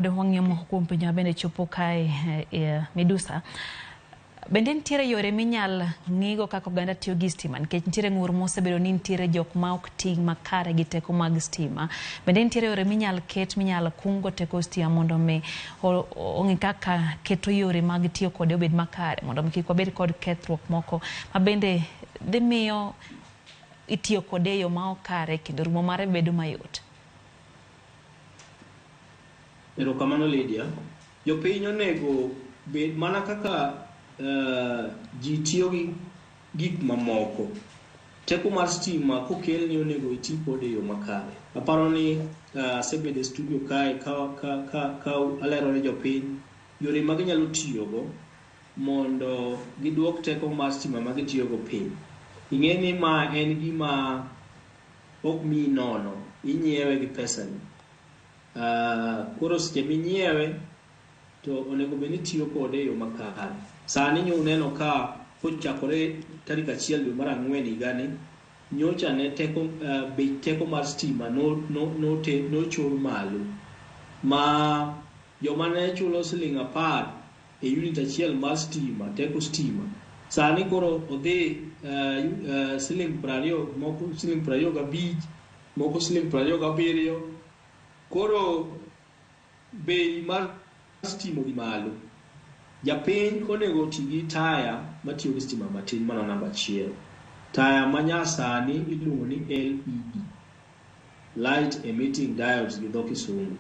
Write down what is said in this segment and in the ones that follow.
Wang'iyo moko kuom penjo mabende chopo kae e Midusa. Bende nitiere yore minyal ng'igo kaka oganda tiyo gi stima nikech nitiere ng'ur mosebedo ni nitiere jok ma ok ti makare gi teko mag stima. Bende nitiere yore minyal ket minyal kung go teko stima mondo mi ong'i kaka keto yore mag tiyo kode obed makare mondo mi kik wabed kod kethruok moko ma bende dhi miyo itiyo kode e yo ma ok kare kendo rumo mare bedo mayot. Erokamano Lydia. Jopiny onego bed mana kaka ji tiyo gi gik mamoko. Teko mar stima kokelni onego iti kode e yo makare. Aparo ni asebedo e studio kae ka alero ne jopiny yore ma ginyalo tiyogo mondo giduok teko mar stima ma gitiyogo piny. Ing'e ni ma en gima ok miyi nono, inyiewe gi pesani. Koro seche minyiewe to onego bed ni itiyo kode e yo makare. Sani nyo uneno ka kochakore tarik 1 dwe mar ang'wen higani, nyocha ne teko bech teko mar stima nochor malo ma joma ne chulo siling 10 e unit achiel mar stima, teko stima, sani koro odhi siling 20, moko siling 25, moko siling 27. Koro bei mar stima odhi malo. Japiny onego oti gi taya matiyo gi stima matin, mano namba achiel. Taya manyasani iluongo ni LED, light emitting diodes gi dho kisungu.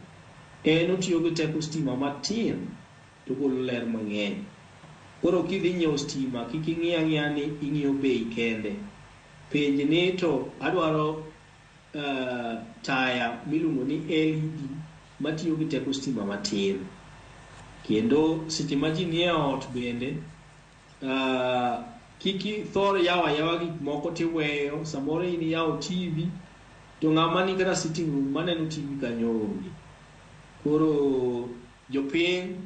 En otiyo gi teko stima matin to ogolo ler mang'eny. Koro kidhi nyiewo stima kik ing'i ang'iya ni ing'iyo bei kende. Penj ni to adwaro taya miluongo ni LED matiyo gi teko stima matin. Kendo seche ma ji nie ot bende kik ithor yawo ayawa gik moko tiweyo. Samoro in iyawo TV to ng'ama ni kata sitting room maneno TV kanyo onge. Koro jopiny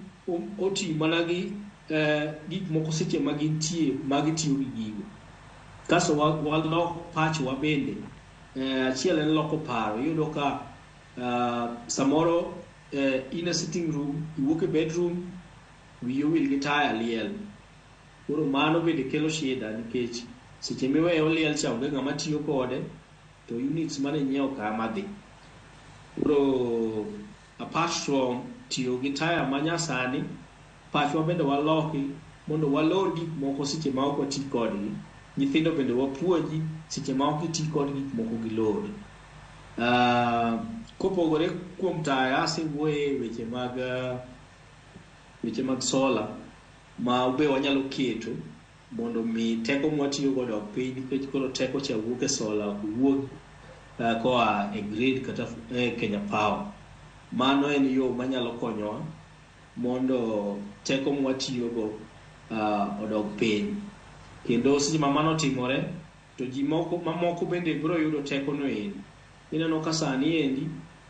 oti mana gi gik moko seche ma gintie ma gitiyo gi gigo. Kasto walok pachwa bende. Achiel en loko paro. Iyudo ka samoro in e sitting room, iwuok e bedroom, wiyi owil gi taya liel. Koro mano bende kelo shida nikech seche miweye oliel cha onge ng'ama tiyo kode to units mane inyiewo kama dhi. Koro apart from tiyo gi taya manyasani, pachwa bende waloki mondo walor gik moko seche ma ok wati kodgi. Nyithindo bende wapuonji seche ma ok iti kod gik moko gilor. Kopogore kuom taya, asewuoye weche mag solar ma be wanyalo keto mondo mi teko mwatiyo godo odok piny nikech koro teko cha wuok e solar, ok wuog koa e grid kata e Kenya Power. Mano en yo manyalo konyowa mondo teko mwatiyogo odog piny. Kendo seche ma mano otimore, to ji moko mamoko bende biro yudo teko no endi. Ineno ka sani endi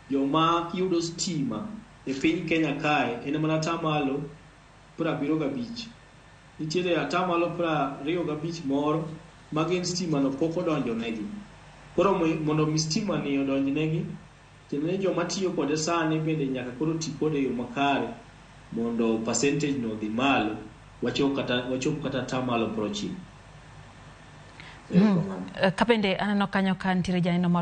joma yudo stima e piny Kenya kae en mana 75%. Nitiere 25% moro ma gin stima no pok odonjo negi. Koro mondo mi stima ni odonj negi, tiende ni joma tiyo kode sani bende nyaka koro ti kode e yo makare mondo percentage no odhi malo wachop kata 90%. Ka bende aneno kanyo ka nitiere janeno mar